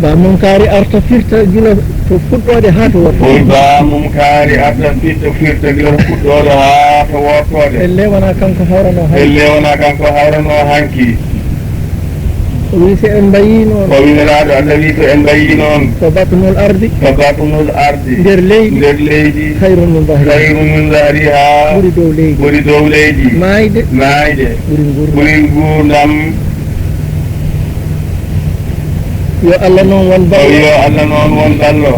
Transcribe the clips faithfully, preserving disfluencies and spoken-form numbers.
Ba mum kaari arta firta gila to fuɗɗoode haa to worto. Ɓuri ba mum kaari arta firta, firta gila to fuɗɗoode haa to wortoode. Elle wonaa kanko hawranoo hay. Elle wonaa kanko hawranoo hanki. O wii so en mbayii noon. O wii nelaaɗo Allah wii so en mbayii noon. Ko batnul ardi. Ko batnul ardi. Nder leydi. Nder leydi. Khayrun min zahriha. Khayrun min zahriha. Ɓuri dow leydi. Ɓuri dow leydi. Maayde. Maayde. Ɓuri nguurndam. Ɓuri nguurndam. Yo Allah noon won ballo. O yo Allah noon won ballo.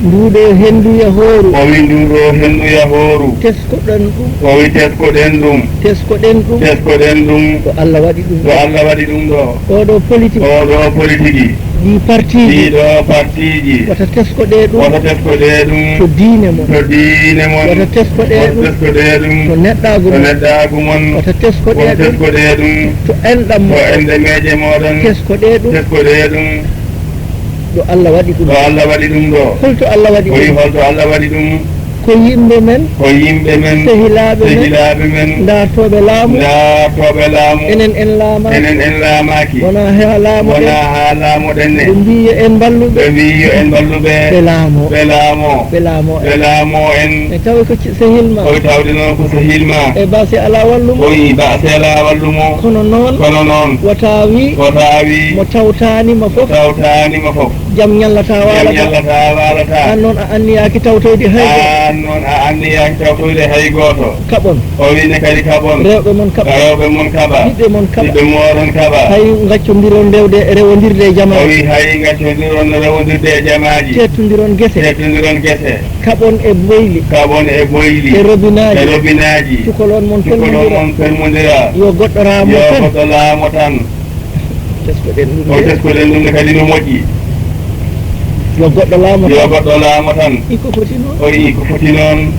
Nduuɗo henndu yahooru. O wi nduuɗo henndu yahooru. Teskoɗen ɗum. O wi teskoɗen ɗum. Teskoɗen ɗum. Teskoɗen ɗum. Ko Allah waɗi ɗum. Ko Allah waɗi ɗum ɗo. Oɗo politique. Oɗo politique. Ɗi parti ji. Ɗiɗo parti ji. Wata teskoɗe ɗum. Wata teskoɗe ɗum. To diine mon. To diine mon. Wata teskoɗe ɗum. Wata teskoɗe ɗum. To neɗɗaagu mon. To neɗɗaagu mon. Wata teskoɗe ɗum. Wata teskoɗe ɗum. To enɗam mon. To enɗameeje mooɗon. Teskoɗe ɗum. Teskoɗe ɗum. Ɗo Allah waɗi ɗum. Ɗo Allah waɗi ɗum ɗo. Holto Allah waɗi ɗum? O wi holto Allah waɗi ɗum? Ko yimɓe men. Ko yimɓe men. Sehilaaɓe men. Sehilaaɓe men. Ndaartooɓe laamu. Ndaartooɓe laamu. Enen en laamaaki. Enen en laamaaki. Wonaa haa laamoɗen. Wonaa haa laamoɗen ne. Ɓe mbii yo en mballu ɓe. Ɓe mbii yo en mballu ɓe. Ɓe laamoo. Ɓe laamoo. Ɓe laamoo en. Ɓe laamoo en. E tawi ko ci-, sehil ma. O wi tawde noon ko sehil ma. E ba si alaa wallu mo. O wi ba si alaa wallu mo. Kono noon. Kono noon. Wota wi. Wota wi. Mo tawtaani ma fof. Mo tawtaani ma fof. Jam ñallata, jam waalata. Ñallata, waalata. Aan noon a anniyaaki tawtoyde hay gooto. Aan noon a anniyaaki tawtoyde hay gooto. Kaɓon. O wi ne kadi kaɓon. Rewɓe mon kaɓa. Rewɓe mon kaɓa. Ɓiɓɓe mon kaɓa. Ɓiɓɓe mooɗon kaɓa. Hay ngaccondiron rewde, rewondirde e jamaaji. O wi hay ngaccondiron rewondirde e jamaaji. Teettondiron gese. Teettondiron gese. Kaɓon e boyli. Kaɓon e boyli. E robinaaji. E robinaaji. Cukalon mon. Cukalon pelmondira. Mon pelmondira. Yo goɗɗo laamo tan. Yo goɗɗo laamo tan. Teskoɗen ɗum. O de. Teskoɗen ɗum ne kadi no moƴƴi. Yo goɗɗo laamo tan. Yo goɗɗo laamo tan. Iko foti noon. O wi ko foti noon.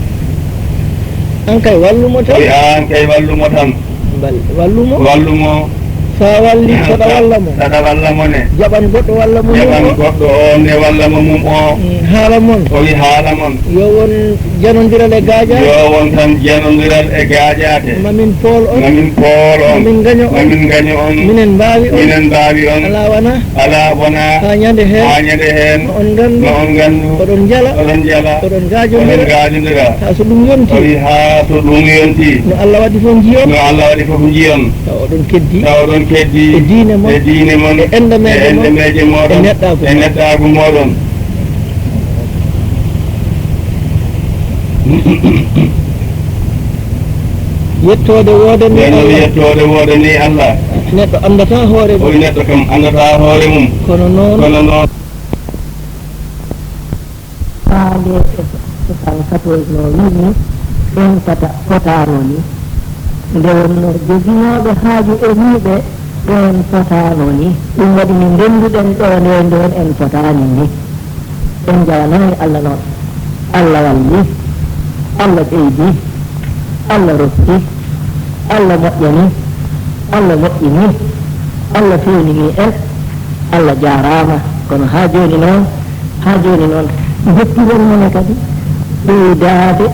Aan kay wallu mo tan. O wi aan kay wallu mo tan. Mbal-, wallu mo. Wallu mo. So a walli, saɗa walla mo. Saɗa walla mo ne. Jaɓan goɗɗo walla mo mum o. Jaɓan goɗɗo o ne walla mo mum o. Mm, haala mon. O wi haala mon. Yo won janondiral e gaajaate. Yo won tan janondiral e gaajaate. Ma min pool on. Ma min pool on. Ma min ngaño on. Ma min ngaño on. Minen mbaawi on. Minen mbaawi on. Alaa wonaa. Alaa wonaa. Haa ñande heen. Haa ñande heen. Ma on nganndu. Ma on nganndu. Oɗon njala. Oɗon njala. Oɗon ngaajondira. Oɗon ngaajondira. Haa so ɗum yonti. O wi haa so ɗum yonti. No Allah waɗi fof njiyon. No Allah waɗi fof njiyon. Tawa oɗon keddi. Tawa oɗon keddi. E diine mon. E diine mon. E enɗameeje mon. E enɗameeje mooɗon. E neɗɗaagu mon. E neɗɗaagu mooɗon. Yettoode woodanii Allah. Yettoode woodanii Allah. Neɗɗo anndataa hoore mum. O wi neɗɗo kam anndataa hoore mum. Kono noon. Kono noon. Faale e soixante-quatorze no wi'ni, ɓeen pota-, potaano ni. Nde wonnoo joginooɓe haaju e wi'ɓe, ɓeen potaano ni. Ɗum waɗi ni ndennduɗen ɗo nde ndeen en potaani ni. En njawanaani Allah noon. Allah walli, Allah ɓeydi, Allah rokki, Allah moƴƴani, Allah moƴƴini, Allah feewnini en, Allah jaaraama. Kono haa jooni noon, haa jooni noon, njettiren mo ne kadi ɓeydaade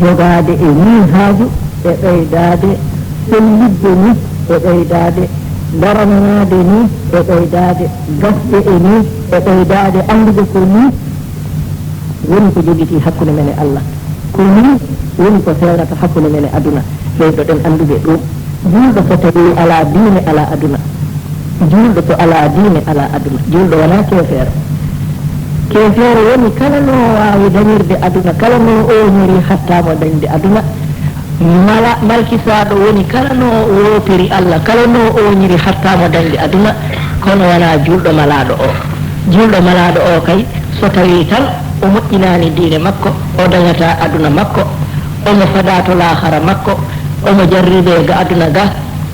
jogaade e nii haaju, e ɓeydaade sellitde ni, e ɓeydaade daranaade ni, e ɓeydaade gasde e ni, e ɓeydaade anndude ko ni woni ko jogitii hakkunde men e Allah. Ko ni woni ko feewnata hakkunde men e aduna. Ɓeydoɗen anndude ɗum. Juulɗo so tawii alaa diine, alaa aduna. Juulɗo so alaa diine, alaa aduna. Juulɗo wonaa keefeero. Keefeero woni kala no waawi dañirde aduna, kala no ooñiri hattaama dañde aduna. Mala-, malkisaaɗo woni kala no woopiri Allah, kala no ooñiri hattaama dañde aduna, kono wonaa juulɗo malaaɗo o. Juulɗo malaaɗo o kay, so tawii tan o moƴƴinaani diine makko, o dañataa aduna makko, omo fadaa to laahara makko, omo jarribee ga aduna ga,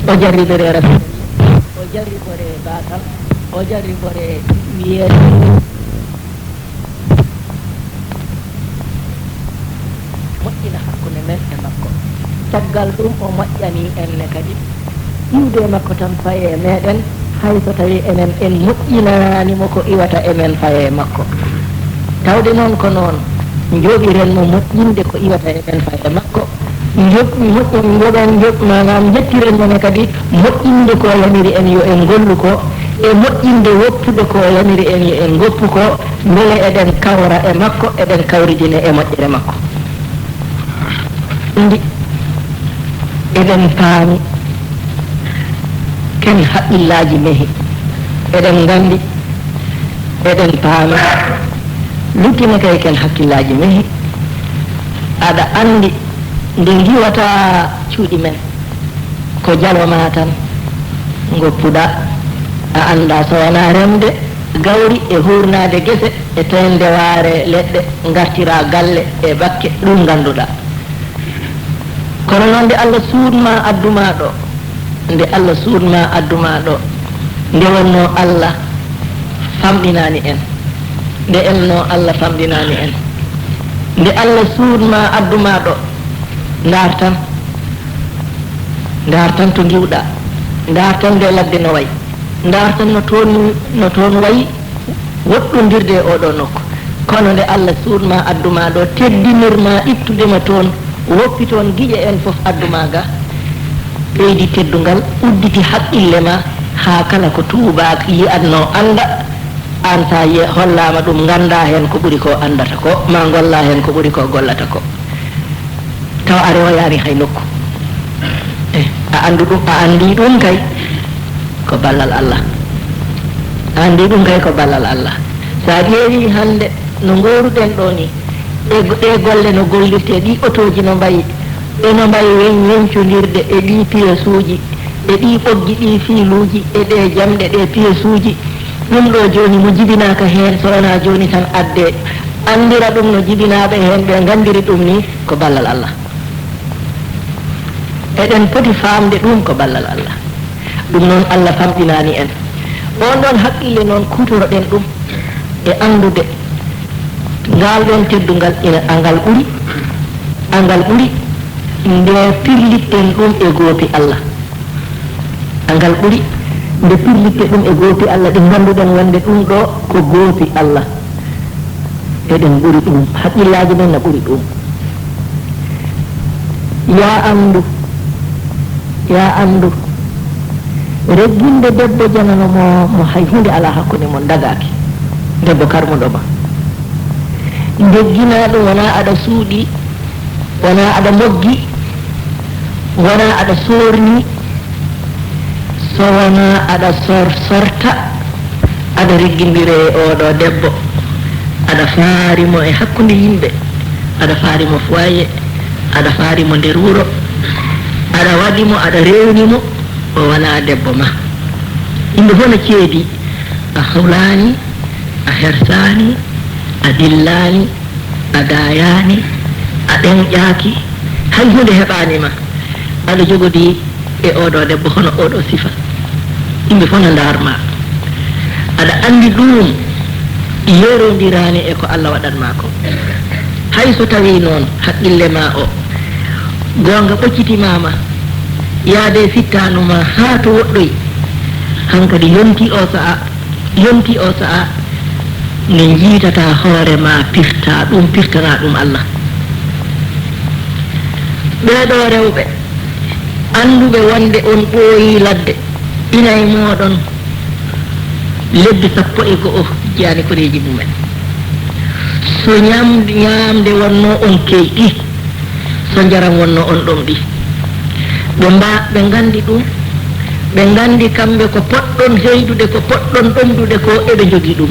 o jarribiree Rasuul. O jarriboree baasal, o jarriboree wiyeede moƴƴina hakkunde men e makko. Caggal ɗum, o moƴƴanii en ne kadi, iwde e makko tan faye e meɗen, hay so tawii enen en moƴƴinaani mo ko iwata e men faye e makko. Tawde noon ko noon, njoɓiren mo moƴƴinde ko iwata e men faye e makko. Njoɓ-, moƴƴin, njoɓen, njoɓ-, maanaam, njettiren mo ne kadi moƴƴinde ko o yamiri en yo en ngollu ko, e moƴƴinde woppude ko o yamiri en yo en ngoppu ko, mbele eɗen kawra e makko, eɗen kawridine e moƴƴere makko. Ndi eɗen paami, ken haqqillaaji mehi, eɗen nganndi, eɗen paami, luttine kay ken hakkillaaji mehi, aɗa anndi nde ngiwata cuuɗi men. Ko jalo ma tan ngoppuɗa, a annda so wona remde gawri e huurnaade gese e teeŋde waare leɗɗe, ngartira galle e bakke, ɗum ngannduɗa. Kono noon nde Allah suuɗ ma addu ma ɗo, nde Allah suuɗ ma addu ma ɗo, nde wonno Allah famɗinaani en, nde elno Allah famɗinaani en, nde Allah suuɗ ma addu ma ɗo, ndaar tan. Ndaar tan to ngiwɗa, ndaar tan nde ladde no wayi, ndaar tan no toon, no toon wayi woɗɗondirde e oɗo nokku. Kono nde Allah suuɗ ma addu ma ɗo, teddinir ma ittude ma toon, woppi toon giƴe en fof addu ma ga, ɓeydi teddungal, udditi haqqille ma haa kala ko tuubaak yi'atno annda, aan sa yi-, hollaama ɗum, ngannda heen ko ɓuri ko anndata ko, ma ngolla heen ko ɓuri ko gollata ko. Tawa a rewoyaani hay nokku. Eh, a anndu ɗum, a anndi ɗum kay ko ballal Allah. A anndi ɗum kay ko ballal Allah. So a ƴeewi hannde no ngooruɗen ɗo ni, ɗe, ɗe golle no gollirte, ɗi otooji no mbayi, ɗe no mbayi weñ-, weñcondirde e ɗi piyesuuji, e ɗi ɓoggi, ɗi fiiluuji, e ɗe jamɗe, ɗe piyesuuji. Ɗum ɗo jooni mo jibinaaka heen, so wonaa jooni tan adde, anndira ɗum no jibinaaɓe heen ɓe nganndiri ɗum ni, ko ballal Allah. Eɗen poti faamde ɗum ko ballal Allah. Ɗum noon Allah famɗinaani en. Oon ɗoon haqqille noon kuutoroɗen ɗum e anndude ngaal ɗoon teddungal ina angal ɓuri, angal ɓuri nde pirlitten ɗum e goopi Allah. Angal ɓuri nde pirlitte ɗum e goopi Allah ɗi ngannduɗen wonde ɗum ɗo ko goopi Allah. Eɗen ɓuri ɗum, haqqillaaji men na ɓuri ɗum. Yaa anndu, yaa anndu, regginde debbo janano mo, mo hay huunde alaa hakkunde mon, dagaaki. Debbo karmuɗo ma. Ndegginaa ɗum, wonaa aɗa suuɗi, wonaa aɗa moggi, wonaa aɗa soorni, so wonaa aɗa sor-, sorta, aɗa reggindire e oɗo debbo, aɗa faari mo e hakkunde yimɓe, aɗa faari mo foyer, aɗa faari mo nder wuro, aɗa waɗi mo, aɗa rewni mo, o wonaa debbo ma. Yimɓe fof no ceedi, a hawlaani, a hersaani, a dillaani, a daayaani, a ɗenƴaaki, hay huunde heɓaani ma. Aɗa jogodii e oɗo debbo hono oɗo sifa. Yimɓe fof no ndaar ma. Aɗa anndi ɗum yerondiraani e ko Allah waɗan ma ko. Hay so tawii noon haqqille ma o, goonga ɓoccitimaa ma, yaade fittaandu ma haa to woɗɗoyi, hankadi yonti o sa'a, yonti o sa'a nde njiitata hoore ma, pirta ɗum, pirtana ɗum Allah. Ɓeeɗo rewɓe annduɓe wonde on ɓooyi ladde, ina e mooɗon lebbi sappo e go'o jiyani koreeji mumen. So ñam-, ñaamde wonno on keyɗi, so njaram wonno on ɗomɗi. Ɓe mba-, ɓe nganndi ɗum, ɓe nganndi kamɓe ko poɗɗon heydude, ko poɗɗon ɗomɗude ko, eɓe njogii ɗum.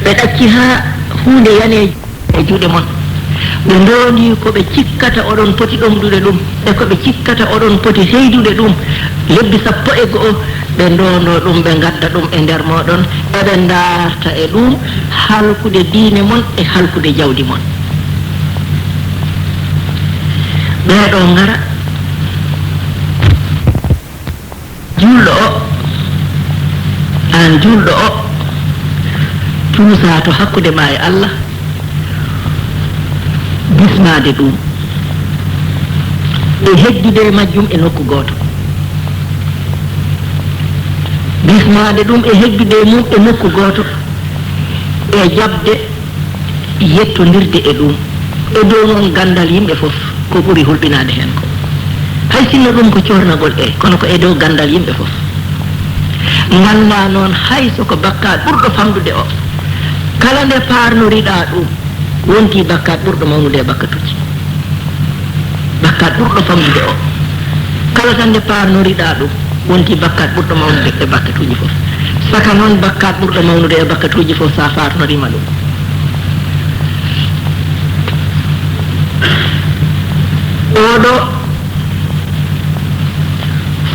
Ɓe ɗacci haa huunde yaneeji e juuɗe mon. Ɓe ndoondi ko ɓe cikkata oɗon poti ɗomɗude ɗum, e ko ɓe cikkata oɗon poti heydude ɗum, lebbi sappo e go'o, ɓe ndoondo ɗum, ɓe ngadda ɗum e nder mooɗon, eɓe ndaarta e ɗum halkude diine mon e halkude jawdi mon. Ɓeeɗo ngara, juulɗo o, aan juulɗo o, tuusa to hakkunde ma e Allah, bismaade ɗum e heddude e majjum e nokku gooto. Bismaade ɗum e heddude e mum e nokku gooto, e jaɓde yettondirde e ɗum. E dow noon ganndal yimɓe fof, ko ɓuri hulɓinaade heen ko, hay sinno ɗum ko coornagol e, kono ko e dow ganndal yimɓe fof. Nganndaa noon hay so ko bakkaat ɓurɗo famɗude o. Kala nde paarnoriɗaa ɗum, wonti bakkaat ɓurɗo mawnude e bakkatuuji. Bakkaat ɓurɗo famɗude o. Kala tan nde paarnoriɗaa ɗum, wonti bakkaat ɓurɗo mawnude e bakkatuuji fof. Saka noon bakkaat ɓurɗo mawnude e bakkatuuji fof, so a faarnoriima ɗum. Oɗo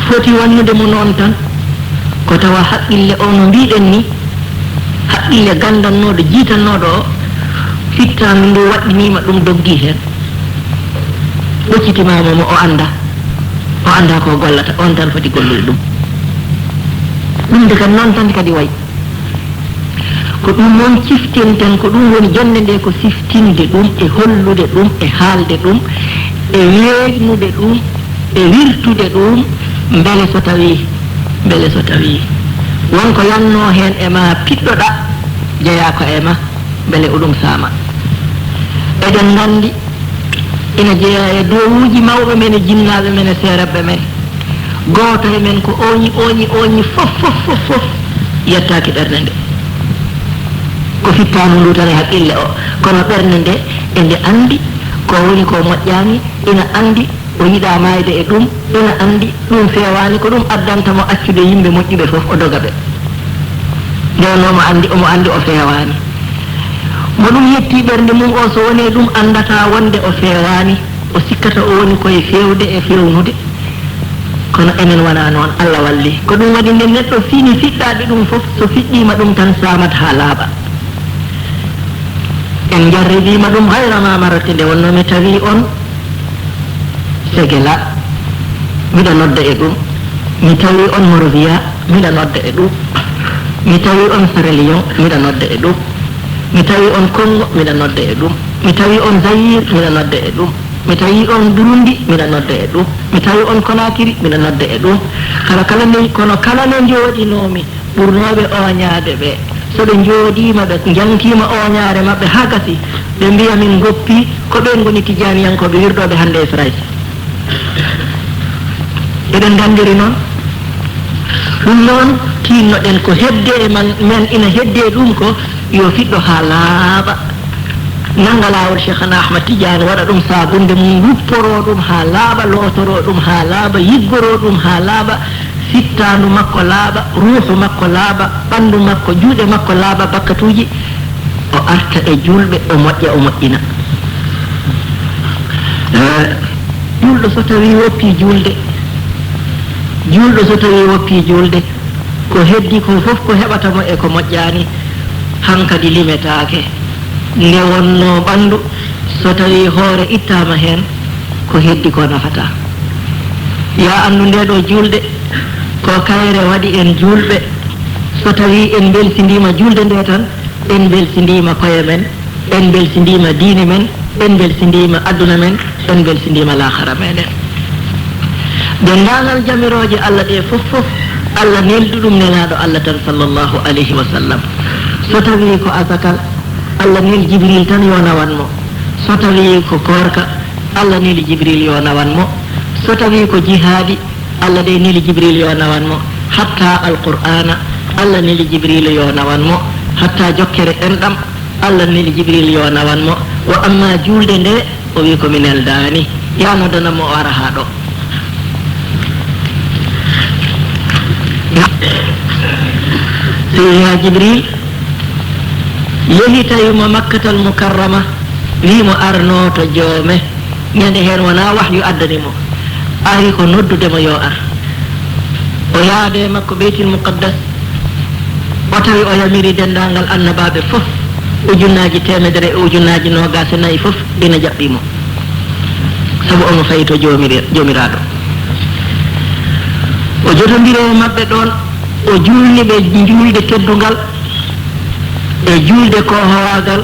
foti wannude mo noon tan, ko tawa haqqille o, no mbiɗen ni, haqqille ganndannooɗo, jiitannooɗo o, fittaandu ndu waɗɗiniima ɗum, doggi heen. Ɓoccitimaama mo, o annda, o annda ko gollata, on tan foti gollude ɗum. Ɗum de kadi noon tan kadi wayi. Ko ɗum noon ciftinten, ko ɗum woni jonnde nde, ko siftinde ɗum e hollude ɗum e haalde ɗum e weeɓnude ɗum e wirtude ɗum, mbele so tawii, mbele so tawii won ko yannoo heen e ma, piɗɗoɗa, jeyaa ko e ma, mbele oɗum saama. Eɗen nganndi ina jeyaa e duwawuuji mawɓe men e jinnaaɓe men e seerabɓe men. Gooto e men ko ooñi, ooñi, ooñi, fof, fof, fof, fof yettaaki ɓernde nde. Ko fittaandu ndu tan e haqqille o, kono ɓernde nde ene anndi ko woni ko moƴƴaani, ina anndi o yiɗaa maayde e ɗum, ina anndi ɗum feewaani, ko ɗum addanta mo accude yimɓe moƴƴuɓe fof, o doga ɓe. Nde wonnoo omo anndi, omo anndi o feewaani. Mo ɗum yettii ɓernde mum o, so wonii ɗum, anndata wonde o feewaani, o sikkata o woni koye feewde e feewnude. Kono enen wonaa noon, Allah walli. Ko ɗum waɗi nde neɗɗo fini fiɗɗaade ɗum fof, so fiɗɗiima ɗum tan saamat haa laaɓa. En njarribiima ɗum gayra ma marrati, nde wonnoo mi tawi on Segela, miɗa nodda e ɗum. Mi tawi on Morovia, miɗa nodda e ɗum. Mi tawi on Sierra Leone, miɗa nodda e ɗum. Mi tawi on Congo, miɗa nodda e ɗum. Mi tawi on Zaïre, miɗa nodda e ɗum. Mi tawi on Burundi, miɗa nodda e ɗum. Mi tawi on Conakry, miɗa nodda e ɗum. Kala, kala nde, kono kala nde njooɗinoomi, ɓurnooɓe ooñaade ɓe, so ɓe njooɗiima, ɓe njantiima ooñaare maɓɓe haa gasi, ɓe mbiya min ngoppi, ko ɓeen ngoni tijaaniyankooɓe wirɗooɓe hannde e Farayse. Eɗen nganndiri noon. Ɗum noon, tiinno-ɗen ko hedde e man, men ina hedde e ɗum ko, yo fiɗɗo haa laaɓa. Nannga laawol Cheikhana Ahmad Tidiane, waɗa ɗum saabunde mum, wupporoo ɗum haa laaɓa, lootoroo ɗum haa laaɓa, yiggoroo ɗum haa laaɓa, fittaandu makko laaɓa, ruuhu makko laaɓa, ɓanndu makko, juuɗe makko laaɓa, bakkatuuji, o arta e juulɓe, o moƴƴa, o moƴƴina. Eh, juulɗo so tawii woppii juulde, juulɗo so tawii woppii juulde, ko heddi ko fof ko heɓata mo e ko moƴƴaani, hankadi limetaake. Nde wonnoo ɓanndu, so tawii hoore ittaama heen, ko heddi ko nafataa. Yaa anndu, ndee ɗoo juulde ko kayre waɗi en juulɓe. So tawii en mbelsindiima juulde nde tan, en mbelsindiima koye men, en mbelsindiima diine men, en mbelsindiima aduna men, en mbelsindiima laakhara meɗen. Denndaangal jamirooje Allah ɗe fof fof, Allah neldi ɗum Nelaaɗo Allah tan, sallallahu alayhi wa sallam. So tawii ko asakal, Allah neli Jibril tan yo nawan mo. So tawii ko koorka, Allah neli Jibril yo nawan mo. So tawii ko jihaadi, Allah de neli Jibril yo nawan mo. Hatta Alqur'aana, Allah neli Jibril yo nawan mo. Hatta jokkere enɗam, Allah neli Jibril yo nawan mo. Wa amma juulde nde, o wi ko mi neldaani. Ya noddana mo, o ara haa ɗo. Seydina Jibril yehi tawi mo Makkatal Mukarrama, wi mo arno to joome. Ñande heen wonaa wahyu addani mo, ari ko noddude mo yo ar. O yaade makko Beytil Muqaddas, o tawi o yamiri denndaangal annabaaɓe fof, ujunnaaji teemedere e ujunnaaji noogaas e nayi fof ina jaɓɓii mo, sabu omo fayi to joomiri-, joomiraaɗo. O jotondiri e maɓɓe ɗoon, o juulni ɓe juulde teddungal e juulde koohowaagal,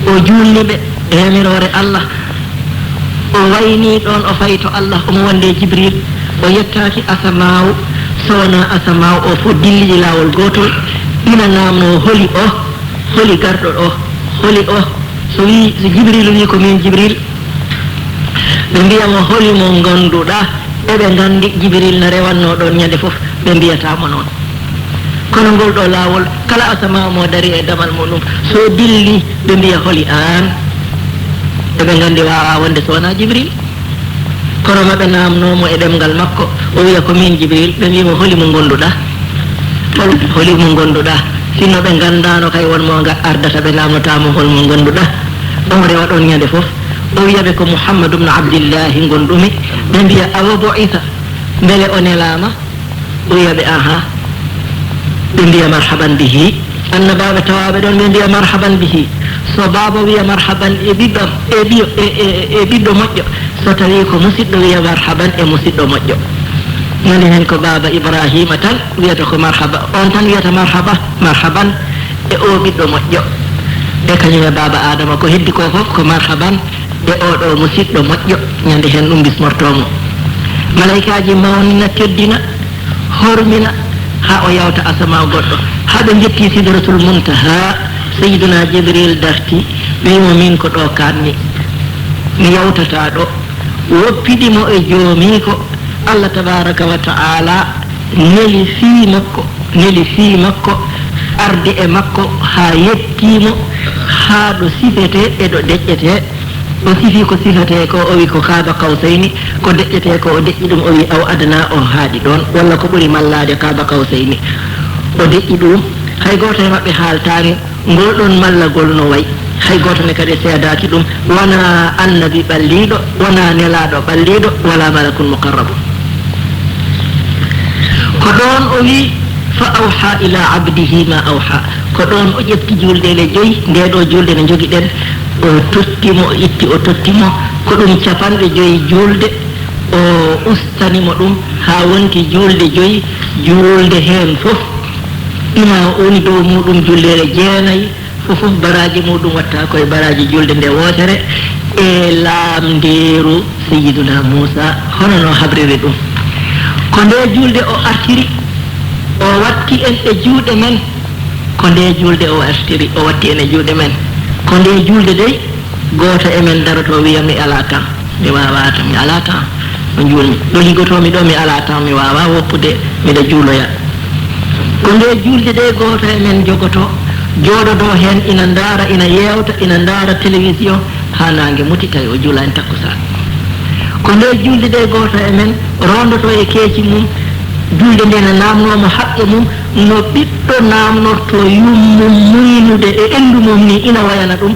o juulni ɓe e yamiroore Allah. O waynii ɗoon, o fayi to Allah, omo wonde e Jibril. O yettaaki asamaaw, so wonaa asamaaw o fof dillidi laawol gootol, ina naamnoo holi o, holi garɗo ɗo, holi o. So wii, so Jibril wii ko miin Jibril, ɓe mbiya mo, holi mo ngannduɗaa Eɓe nganndi Jibril na rewannoo ɗoon ñande fof, ɓe mbiyata mo noon. Kono ngol ɗo laawol, kala asamaa mo dari e damal muɗum, so dilli, ɓe mbiya, "Holi aan?" Eɓe nganndi waawaa wonde so wonaa Jibril. Kono maɓe naamnoo mo e ɗemngal makko, o wiya, "Ko miin Jibril." Ɓe mbiya mo, "Holi mo ngonduɗaa? Hol-, holi mo ngonduɗaa?" Sinno ɓe nganndaano kay won mo nga ardata, ɓe naamnotaa mo, "Hol mo ngonduɗaa?" On rewa ɗoon ñande fof, o wiya ɓe, "Ko Muhammadu bnu Abdillahi ngonɗumi." Ɓe mbiya, "Awa bu'itha, mbele o nelaama?" O wiya ɓe, "Aha." Ɓe mbiya, "Marhaban bihi." Annabaaɓe tawaaɓe ɗoon, ɓe mbiya, "Marhaban bihi." So baaba wiya, "Marhaban e ɓiɗɗam, e ɓiyo, e, e, e ɓiɗɗo moƴƴo." So tawii ko musiɗɗo, wiya, "Marhaban e musiɗɗo moƴƴo." Nani heen ko baaba Ibrahima tan wiyata ko marhaba, on tan wiyata, "Marhaba, marhaban e o ɓiɗɗo moƴƴo." E kañum e baaba Adama, ko heddi ko fof ko marhaban e oɗo musiɗɗo moƴƴo, ñande heen ɗum bismortoo mo. Malaykaaji mawnina, teddina, hormina, haa o yawta asamaa goɗɗo. Haa ɓe njetti Sidratul Muntaha, Sayyiduna Jibril darti, ɓe wi'i mo, "Miin ko ɗo kaanmi, mi yawtataa ɗo." Woppidi mo e joomiiko, Allah tabaaraka wa ta'ala neli fii makko, neli fii makko, ardi e makko haa yettii mo, haa ɗo sifetee e ɗo deƴƴetee. O sifii ko sifetee ko, o wi ko Kaaba Kawsayni, ko deƴƴetee ko, o deƴƴi ɗum, o wi aw adnaa, o haaɗi ɗoon, walla ko ɓuri mallaade Kaaba Kawsayni. O deƴƴi ɗum, hay gooto e maɓɓe haaltaani ngol ɗoon mallagol no wayi. Hay gooto ne kadi seedaaki ɗum, wonaa annabi ɓalliiɗo, wonaa nelaaɗo ɓalliiɗo, wala malakun muqarrabun. Ko ɗoon o wi, "Fa awha ila abdihi ma awha." Ko ɗoon o ƴetti juuldeele joyi, nde ɗo juulde no njogiɗen, o totti mo, o itti, o totti mo. Ko ɗum capanɗe joyi juulde, o ustani mo ɗum haa wonti juulde joyi, juulde heen fof ina woni dow muɗum julleele jeenayi, fof fof baraaji muɗum watta ko e baraaji juulde nde wootere e laamndeeru Sayyiduna Muusa, hono no habriri ɗum. Ko nde juulde o artiri, o watti en e juuɗe men. Ko nde juulde o artiri, o watti en e juuɗe men. Ko nde juulde dey, gooto e men daroto wiya, "Mi alaa tan, mi waawaa tan, mi alaa tan." No njuulmi. Ɗo ligotoomi ɗo, mi alaa tan, mi waawaa woppude, miɗa juuloya. Ko nde juulde de gooto e men jogoto, jooɗodo heen, ina ndaara, ina yeewta, ina ndaara télévision, haa naange muti, tawi o juulaani takkusaan. Ko nde juulde de gooto e men roondoto e keeci mum, juulde nde na naamnoo mo haqqe mum, no ɓiɗɗo naamnorto yummum muynude e enndu mum ni, ina wayana ɗum.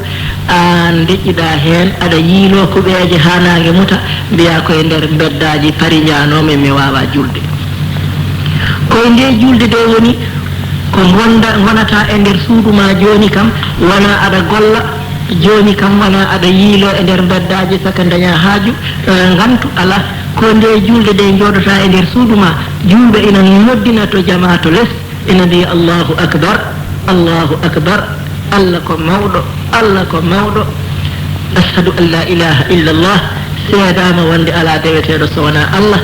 Aan ndeƴƴiɗaa heen, aɗa yiiloo kuɓeeje haa naange muta, mbiyaa ko e nder mbeddaaji Pari njaanoomi, mi waawaa juulde. Ko e nde juulde de woni ko ngonda, ngonata e nder suudu ma jooni kam, wona aɗa golla, jooni kam wona aɗa yiiloo e nder mbeddaaji saka ndañaa haaju, eh, ngantu alaa. Ko nde juulde de njooɗotaa e nder suudu ma, juulɓe ina noddina to jamaa to les. Ina mbiya, "Allahu akbar, Allahu akbar, Allah ko mawɗo, Allah ko mawɗo. Ashhadu an la ilaha illa Allah, seedaama wonde alaa deweteeɗo so wonaa Allah.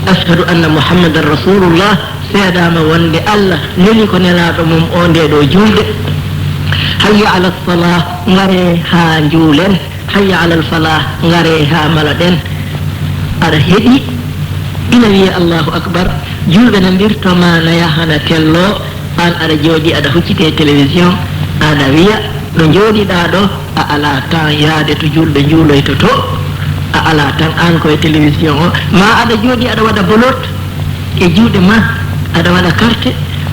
Ashhadu anna Muhammadan Rasulullah, seedaama wonde Allah neli ko nelaaɗo mum o nde ɗo juulde. Hayya ala salah, ngare haa njuulen." Hayya alal falah, ngare haa mala ɗen. Aɗa heɗi, ina wiye Allahu akbar. Juulɓe na mbirto ma na yahana tello, aan aɗa jooɗi aɗa huccite télévision, aɗa wiya ɗo njooɗiɗaa ɗo, a alaa temps yaade to juulɓe njuuloyto to, a alaa temps aan koye télévision o. Ma aɗa jooɗi aɗa waɗa bolot e juuɗe ma, aɗa waɗa karte,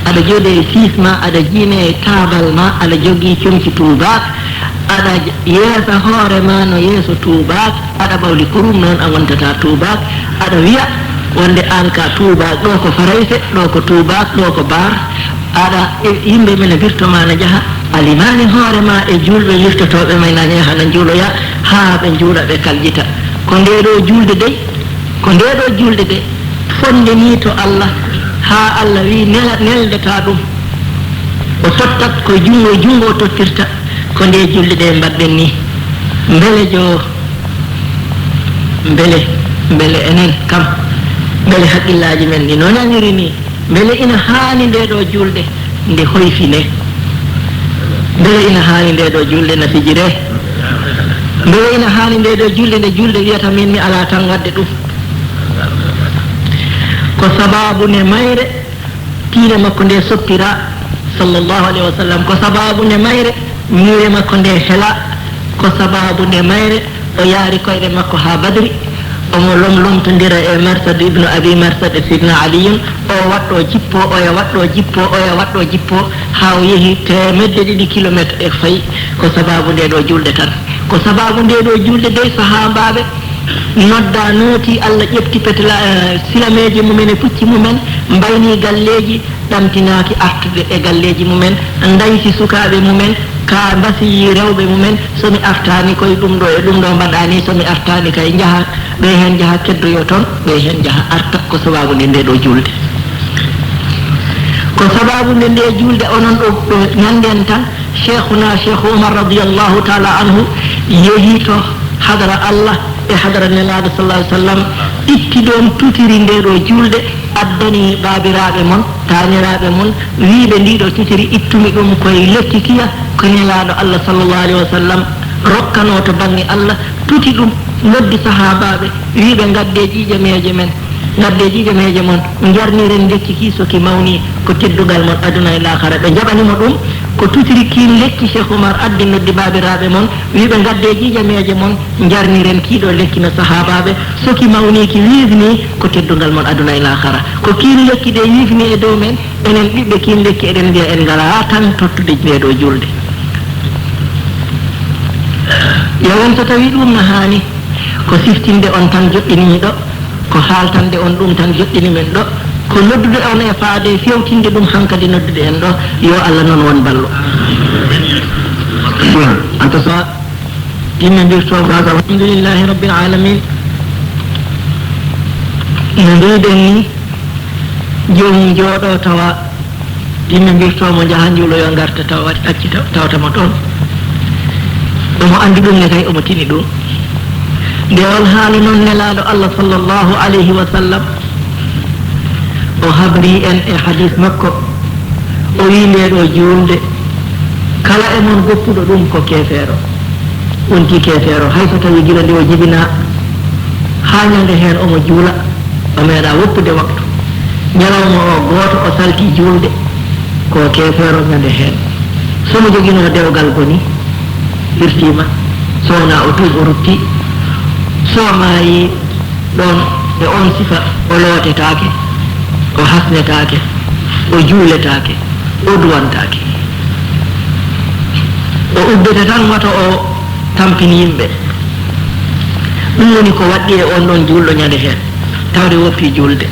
aɗa jooɗi e siis ma, aɗa jiine e taabal ma, aɗa jogii comci tuubaak, aɗa j-, yeesa hoore ma no yeeso tuubaak, aɗa ɓawli kurum, noon a wontata tuubaak, aɗa wiya wonde aan ka tuubaak, ɗo ko farayse, ɗo ko tuubaak, ɗo ko baar, aɗa, e, yimɓe mene wirto ma na jaha, a limaani hoore ma e juulɓe wirtotooɓe ma na yaha na njuuloya, haa ɓe njuula ɓe kaljita. Ko nde ɗo juulde dey, ko nde ɗo juulde de, fonde ni to Allah, haa Allah wi nela-, neldata ɗum. O tottat ko junngo, junngo o tottirta, ko nde juulde ɗe mbaɗɗen ni. Mbele jo, mbele, mbele enen kam, mbele haqqillaaji men ɗi no naniri ni, mbele ina haani nde ɗo juulde nde hoyfine? Mbele ina haani nde ɗo juulde na fijire? Mbele ina haani nde ɗo juulde nde juulde wiyata min mi alaa tan waɗde ɗum? Ko sabaabu nde mayre tiinde makko nde soppira, sallallahu alayhi wa sallam. Ko sabaabu nde mayre ñiire makko nde hela. Ko sabaabu nde mayre o yaari koyɗe makko haa Badri. Omo lomlomtondira e Marsad ibnu Abi Marsad e Sidna Aliyun. O waɗɗo jippo, oya waɗɗo jippo, oya waɗɗo jippo, haa o yehi teemedde ɗiɗi kilomeeter e fayi. Ko sabaabu nde ɗo juulde tan. Ko sabaabu nde ɗo juulde dey, sahaabaaɓe nodda, nooti, Allah ƴefti petla, eh, silameeji mumen e pucci mumen, mbayni galleeji, ɗamtinaaki artude e galleeji mumen, ndaysi sukaaɓe mumen, ka mbasi rewɓe mumen, so mi artaani koye ɗum ɗo e ɗum ɗo mbaɗaa ni, so mi artaani kay njaha, ɓe heen njaha keddoyo toon, ɓe heen njaha arta, ko sabaabu nde nde ɗo juulde. Ko sabaabu nde nde juulde onon ɗo, ɗo ñanden tan, Cheikhuna Cheikh Oumar radiyallahu taala anhu yehi to hadara Allah e hadara Nelaaɗo sallallahu alaihi wasallam, itti ɗoon tutiri nde ɗo juulde, addani baabiraaɓe mon, taaniraaɓe mon, wiiɓe ndiɗo tutiri ittumi ɗum koye lekki kiya ko Nelaaɗo Allah sallallahu alaihi wasallam rokkanoo to bannge Allah, tuti ɗum, noddi sahaabaaɓe, wiiɓe ngadde ƴiiƴameeje men. Ngadde ƴiiƴameeje mon, njarniren lekki ki, so ki mawni, ko teddungal mon aduna e laakhara. Ɓe njaɓani mo ɗum, ko tutiri kiin lekki Cheikh Oumar addi noddi baabiraaɓe mon, wiiɓe ngadde ƴiiƴameeje mon, njarniren kii ɗo lekki no sahaabaaɓe, so ki mawni ki wiifni, ko teddungal mon aduna e laakhara. Ko kiin lekki de wiifni e dow men, enen ɓiɓɓe kiin lekki eɗen mbiya en ngalaa tan tottude nde ɗo juulde. Yo won so tawi ɗum no haani, ko siftinde on tan joɗɗini mi ɗo, ko haaltande on ɗum tan joɗɗini men ɗo, ko noddude on e faade fewtinde ɗum hankadi noddude en ɗo, yo Allah noon won ballo. Anta sa yimɓe mbirto, alhamdulillahi rabbil alamin. No mbiɗen ni, joomum jooɗo tawa yimɓe mbirto mo, njaha njuuloyo ngarta tawa, acci taw-, tawata mo toon. Omo anndi ɗum ne kay, omo tini ɗum. Nde on haala noon Nelaaɗo Allah sallallahu alayhi wa sallam, o habri en e hadis makko, o wi nde ɗo juulde, kala e mon goppuɗo ɗum ko keefeero. Wonti keefeero, hay so tawi gila nde o jibinaa haa ñande heen omo juula, o meeɗa woppude waktu. Ñalawma o gooto o salti juulde, ko keefeero ñande heen. So mo joginoo dewgal boni, hirtiima, so wonaa o tuub o rutti, so maayi, ɗoon e oon sifa, o lootetaake, o hasnetaake, o juuletaake, o duwantaake. O uddete tan wata o tampin yimɓe. Ɗum woni ko waɗɗi e oon ɗoon juulɗo ñande heen, tawde woppi juulde.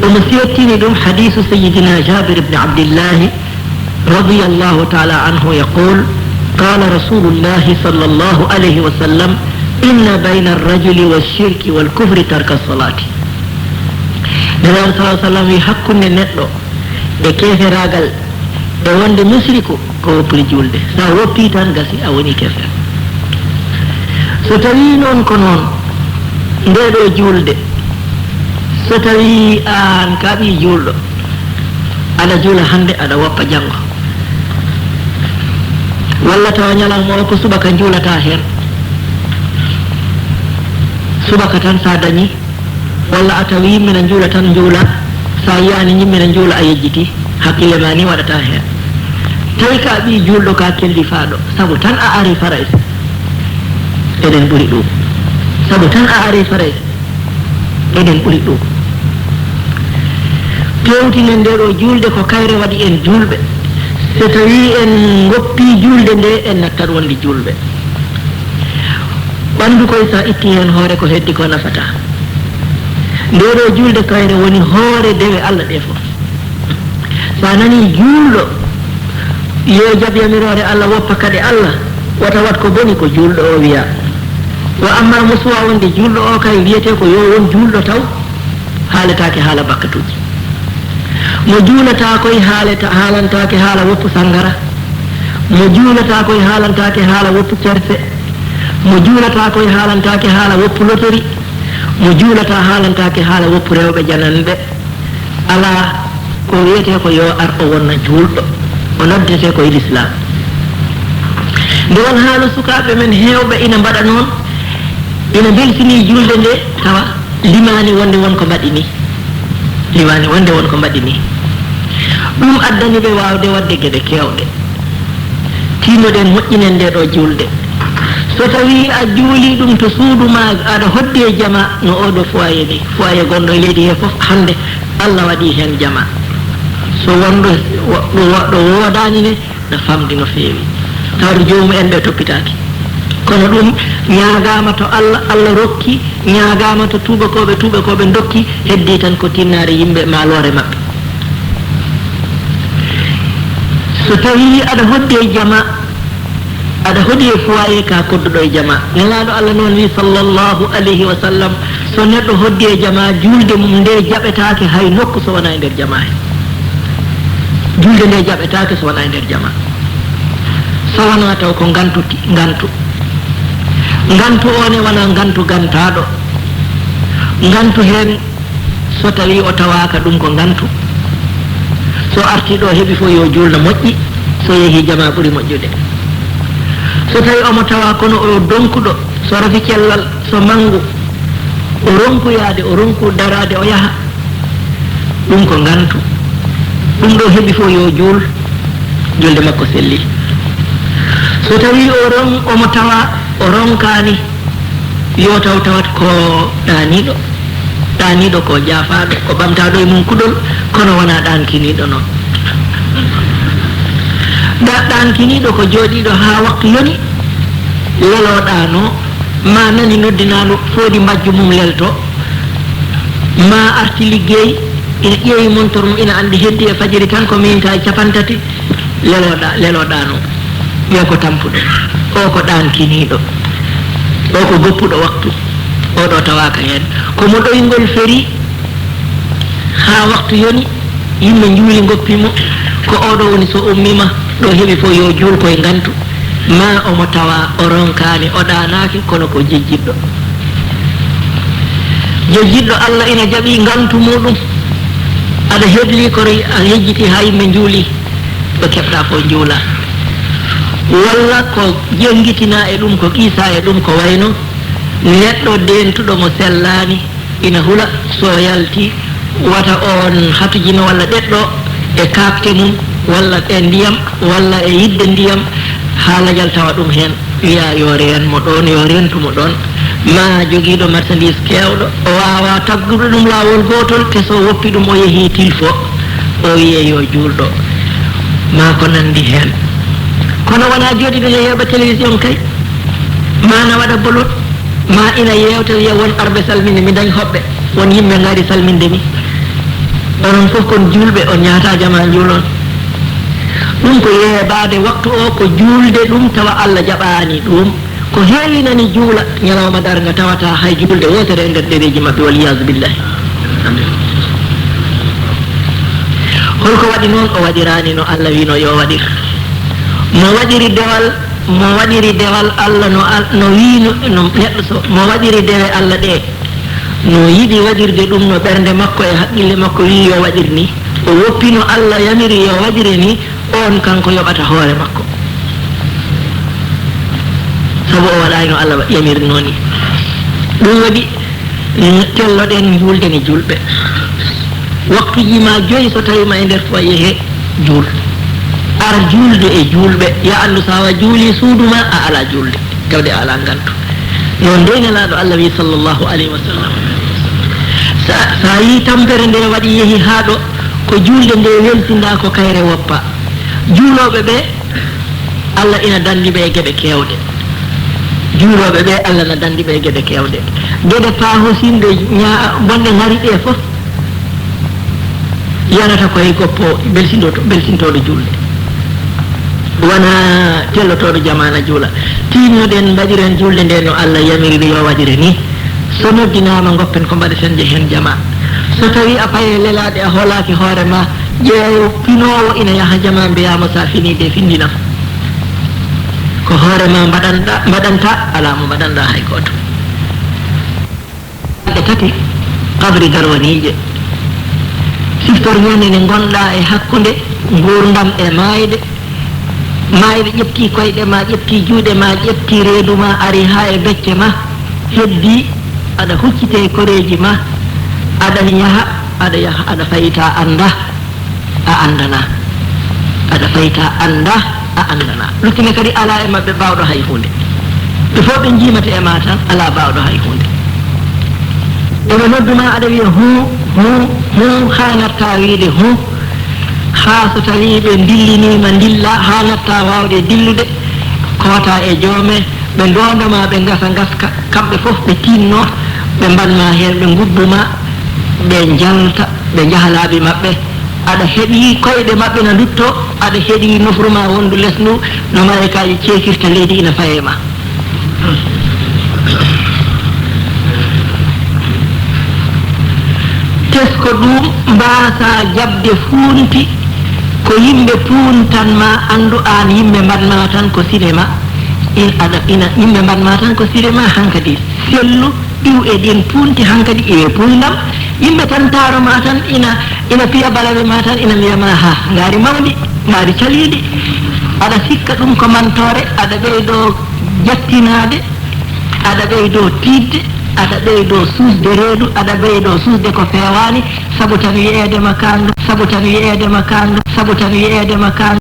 Omo seettini ɗum hadiisu Sayyidina Jabir ibn Abdillahi, رضي الله تعالى عنه يقول: قال رسول الله صلى الله عليه وسلم: إن بين الرجل والشرك والكفر ترك الصلاة. Nelaaɗo sallallahu alaihi wasallam wi, hakkunde neɗɗo e keeferaagal e wonde musriku ko woppude juulde. So a woppii tan gasi, a woni keefeero. So tawii noon ko noon, nde ɗo juulde, so tawii aan ko a ɓii juulɗo, aɗa juula hannde, aɗa woppa janngo. Walla tawa ñalawma o ko subaka njuulata heen. Subaka tan so a dañii, walla a tawi yimɓe na njuula tan njuula, so a yiyaani yimɓe na njuula a yejjiti, hakkille ma ni waɗata heen. Tawi ko a ɓii juulɗo, ko a kellifaaɗo, sabu tan a ari Farayse, eɗen ɓuri ɗum. Sabu tan a ari Farayse, eɗen ɓuri ɗum. Tewtinen nde ɗo juulde, ko kayre waɗi en juulɓe. So tawii en ngoppii juulde nde, en nattat wonde juulɓe. Ɓanndu koy, so a ittii heen hoore, ko heddi ko nafata. Nde ɗo juulde kayre woni hoore dewe Allah ɗe fof. So a nanii juulɗo, yo jaɓ yamiroore Allah, woppa kaɗe Allah, wata waɗ ko boni, ko juulɗo o wiya. Wa amma mo suwaa wonde juulɗo o kay, wiyetee ko yo won juulɗo taw, haaletaake haala bakkatuuji. Mo juulataa koy haaleta-, haalantaake haala woppu sanngara. Mo juulataa koy haalantaake haala woppu cerse. Mo juulataa koy haalantaake haala woppu lotori. Mo juulataa haalantaake haala woppu rewɓe jananɓe. Alaa, ko wiyetee ko yo ar o wonna juulɗo, o noddetee ko e Lislaam. Nde won haala sukaaɓe men heewɓe ina mbaɗa noon, ina mbelsinii juulde nde, tawa limaani wonde won ko mbaɗi nii. Liwaani wonde won ko mbaɗi nii. Ɗum addani ɓe waawde waɗde geɗe keewɗe. Tiinno-ɗen moƴƴinen ndee ɗoo juulde. So tawii a juulii ɗum to suudu maa, aɗa hoddi e jamaa no oo ɗoo foyer nii. Foyer gonɗo e leydi hee fof hannde, Alla waɗii heen jamaa. So wonɗo wo-, ɗo wo-, ɗo woodaani ne, na famɗi no feewi. Tawde joomum en ɓe toppitaaki. Kono ɗum ñaagaama to Alla, Alla rokki, ñaagaama to tuubakooɓe, tuubakooɓe ndokki, heddii tan ko tinnaare yimɓe, maa loore maɓɓe. So tawii aɗa hoddi e jamaa, aɗa hoɗi e foyer ka kodduɗo e jamaa. Nelaaɗo Alla noon wii, sallallahu alayhi wa sallam, so neɗɗo hoddi e jamaa, juulde mum nde jaɓetaake hay nokku so wonaa e nder jamaa he. Juulde nde jaɓetaake so wonaa e nder jamaa. So wonaa taw ko ngantu ti-, ngantu. Ngantu o ne wonaa ngantu gantaaɗo. Ngantu heen so tawii o tawaaka, ɗum ko ngantu. So artii ɗo heɓi fof yo juul no moƴƴi, so yehii jamaa ɓuri moƴƴude. So tawii omo tawaa kono o donkuɗo, so rafi cellal, so manngu, o ronku yahde, o ronku daraade, o yaha. Ɗum ko ngantu. Ɗum ɗo heɓi fof yo juul, julde makko selli. So tawii o ron-, omo tawa o ronkaani, yo taw tawat ko ɗaaniiɗo. Ɗaaniiɗo ko jaafaaɗo, ko ɓamtaaɗo e mum kuɗol, kono wonaa ɗaankiniiɗo noon. Ɗa-, ɗaankiniiɗo ko jooɗiiɗo haa waktu yoni, leloo ɗaanoo, ma nani noddinaandu, fooɗi mbajju mum lelto, ma arti liggey, ina ƴeewi montor mum, ina anndi heddi e fajiri tan ko minitaaji capantati, leloo ɗa-, leloo ɗaanoo. Ɓe ko tampuɗo, o ko ɗaankiniiɗo, o ko goppuɗo waktu, o ɗo tawaaka heen. Ko mo ɗoyngol feri, haa waktu yoni, yimɓe njuuli ngoppi mo, ko oɗo woni so ummiima, ɗo heɓi fof yo juul koye ngantu, ma omo tawa o ronkaani, o ɗaanaaki, kono ko jejjitɗo. Jejjitɗo Alla ina jaɓi ngantu muɗum, aɗa hebli ko re-, a yejjiti haa yimɓe njuuli, ɗo keɓɗa fof njuula. Walla ko jenngitina e ɗum, ko qiisa e ɗum, ko wayno neɗɗo dentuɗo mo sellaani, ina hula, so yalti, wata oon hatujino walla ɗeɗɗo e kaakte mum, walla e ndiyam, walla e yidde ndiyam, haa lajal tawa ɗum heen. Wiya yo reen mo ɗoon, yo reentu mo ɗoon. Ma jogiiɗo marchandise keewɗo, o waawa taggude ɗum laawol gootol, te so woppi ɗum, o yehii tilfo, o wiye yo juulɗo. Ma ko nanndi heen. Kono wonaa jooɗiiɗo ne yeeɓa télévision kay. Ma na waɗa bolot. Ma ina yeewta, wiya won arɓe salminde, mi dañ hoɓɓe, won yimɓe ngari salminde mi. Onon fof kon juulɓe, on njahataa jamaa njuulon. Ɗum ko yeebaade waktu o, ko juulde ɗum, tawa Alla jaɓaani ɗum. Ko heewi nani juula, ñalawma darnga tawata hay juulde wootere e nder ɗereeji maɓɓe, wal iyaazu billahi. Holko waɗi noon? O waɗiraani no Alla wiino yo waɗir. Mo waɗiri dewal Mo waɗiri dewal Alla no Al-, no wiino, no neɗɗo so, mo waɗiri dewe Alla ɗe, no yiɗi waɗirde ɗum no ɓernde makko e haqqille makko wiyi yo waɗir ni. O woppi no Alla yamiri yo waɗire ni, oon kanko yoɓata hoore makko. Sabu o waɗaay no Alla yamirnoo ni. Ɗum waɗi, mm, telloɗen njuulde ni juulɓe. Waktuuji ma joyi, so tawi ma e nder foyer he, juul. Ar juulde e juulɓe. Ya anndu, so a juuli suudu ma, a alaa juulde. Tawde a alaa ngantu. Noon dey Nelaaɗo Allah wi, sallallahu alayhi wa sallam, sa, sa yii tampere nde waɗi, yehi haa ɗo, ko juulde nde welsinda, ko kayre woppa. Juulooɓe ɓe, Allah ina danndi ɓe e geɗe keewɗe. Juulooɓe ɓe, Allah na danndi ɓe e geɗe keewɗe. Geɗe paahosinɗe ña-, bonɗe ngari ɗe fof, yanata ko e goppo belsindoto-, belsintooɗo juulde. Wona tellotooɗo jamaana juula. Tiinno-ɗen, mbaɗiren juulde nde no Allah yamiri yo waɗire ni. So noddinaama, ngoppen ko mbaɗeten, njehen jama. So tawii a paye lelaaɗe, a hoolaaki hoore ma, ƴeew pinoowo ina yaha jama, mbiyaa mo, so a finii de, findinam. Ko hoore ma mbaɗanɗa, mbaɗanta, alaa mo mbaɗanɗa hay gooto. Balɗe tati, qabri garwaniije. Siftor ñande nde ngonɗa e hakkunde nguurndam e maayde. Maayde ƴefti koyɗe ma, ƴefti juuɗe ma, ƴefti reedu ma, ari haa e becce ma. Heddi, aɗa huccite e koreeji ma, aɗa yaha, Aɗa yaha, aɗa fayta, annda, a anndana. Aɗa fayta, annda, a anndana. Luttine kadi alaa e maɓɓe baawɗo hay huunde. Ɓe fof ɓe njiimata e ma tan, alaa baawɗo hay huunde. Eɓe noddu ma, aɗa wiya huu, huu, huu, haa natta wiide huu. Haa so tawii ɓe ndilliniima ndilla, haa natta waawde dillude, koota e joome, ɓe ndoonda ma, ɓe ngasa ngaska, kamɓe fof ɓe tiinno, ɓe mbaɗ ma heen, ɓe nguddu ma, ɓe njalta, ɓe njaha laabi maɓɓe. Aɗa heɗii koyɗe maɓɓe na ndutto, aɗa heɗii nofru ma wondu les ndu, no malaykaaji ceekirta leydi ina faye ma. Tesko ɗum mbaasa jaɓde fuunti, ko yimɓe puuntan ma, anndu aan yimɓe mbaɗ ma tan ko cinéma. In aɗa, ina, yimɓe mbaɗ ma tan ko cinéma hankadi. Sellu, iw e ɗin puunti hankadi, iwe puundam. Yimɓe tan taaro ma tan, ina, ina piya balaɓe ma tan, ina mbiya ma, "Ha, ngaari mawndi, ngaari caliiɗi." Aɗa sikka ɗum ko mantoore, aɗa ɓeydo jattinaade, aɗa ɓeydo tiiɗde, aɗa ɓeydo suusde reedu, aɗa ɓeydo suusde ko feewaani, sabu tan wiyeede ma kaanɗo, sabu tan wiyeede ma kaanɗo, sabu tan wiyeede ma kaanɗo.